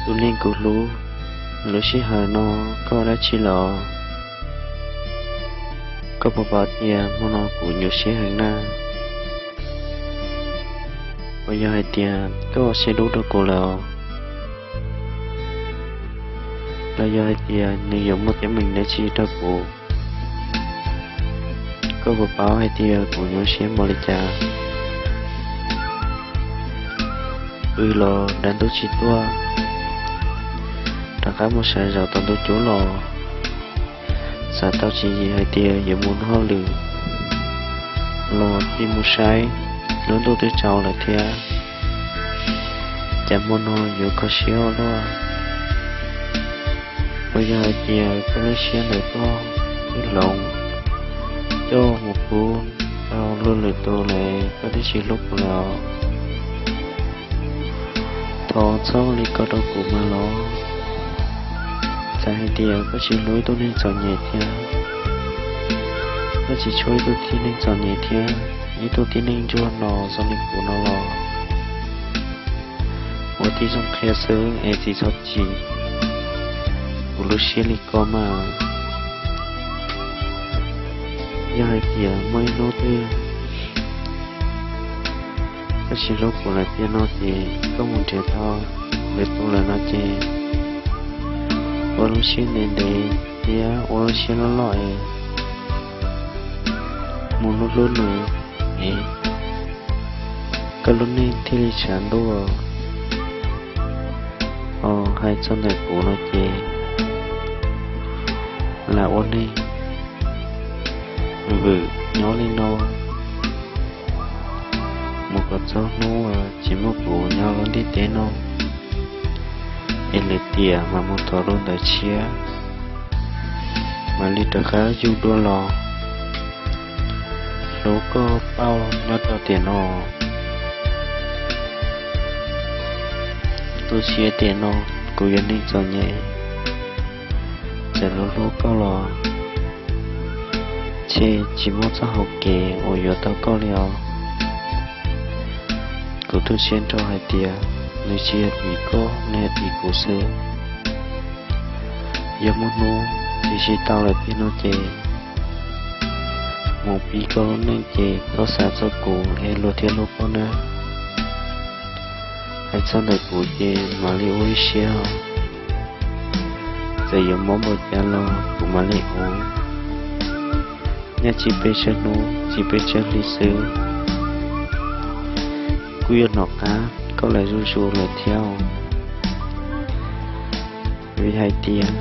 Tus neeg kuv hlub, lub sij hawm no koj ua dab tsi lawm? Koj puas paub tias hmo no kuv nyuaj siab heev na? Puas yog hais tias koj ua siab dub rau kuv lawm? Los yog hais tias nws yuav muaj teeb meem dab tsi rau kuv? Koj puas paub hais tias kuv nyuaj siab npaum li cas? Pw los dab ntub tsis tuaj, rov qab mus sawv zaum tom ntug cub los xav tau tswv yim hais tias yuav mus noj hauj lwm los tig mus saib lub ntuj twb tsaus lawm thiab. Cas hmo no yuav kho siab ua luaj? Puas yog hais tias koj lub siab ntawm koj twb hloov coj mus pub rau luag lwm tus lawm, koj twb tsis hlub kuv lawm? Thov txhob li ko rau kuv mas los. Txawm hais tias koj tsis hlub ib tug neeg txom nyem thiab, koj tsis tshuav ib tug tib neeg txom nyem thiab, ib tug tib neeg ntsuag no zoo li kuv no los, ua tib zoo qhia xwb es tsis txhob chim kuv lub siab li ko mas. Yog hais tias muaj ib hnub twg koj tsis hlub kuv lawm tiag no ces koj mus nrhiav tau lwm tus lawm no ces ua lub siab ntev ntev thiab ua lub siab loj loj es mus hlub hlub nws es koj lub neej thiaj li tshav ntuj. Hos hais txog ntawm kuv no ces lam ua neeg vwm nyob li no mus kom txog hnub uas tsis muaj kuv nyob lub ntiaj teb no, es lwm tiam mas mus thov lub ntawv tshiab mam li rov qab yug dua los hlub koj pauj nyob rau tiam no. Tu siab tiam no kuv yog neeg txom nyem, txawm hlub hlub koj los ntshe tsis muaj txoj hau kev uas yuav tau koj li os. Kuv tu siab nrho hais tias nws tsis yog tim koj, nws yog tim kuv xwb. Yog muaj hnub tsis sib tau lawm tiag no ces mus pib koj lub neej ces txhob xav txog kuv es luag thiaj hlub koj nawb. Hais txog ntawm kuv ces mam li ua ib siab, txawm yuav mob npaum cas los kuv mam li ua, nyob tsis pes tsawg hnub tsis pes tsawg hli xwb kuj yuav hnov qab koj lawm zuj zus lawm thiab. Vim hais tias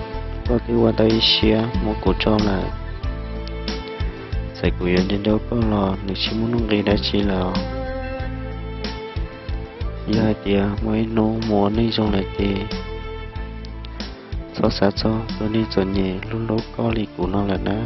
koj twb ua tau ib siab muab kuv tso lawm, txawm kuv yuav nco nco koj los nws tsis muaj nuj nqis dab tsi lawm. Yog hais tias muaj ib hnub mus ua neej zoo lawm ces txhob xav txog tus neeg txom nyem hlub hlub koj li kuv no lawm na.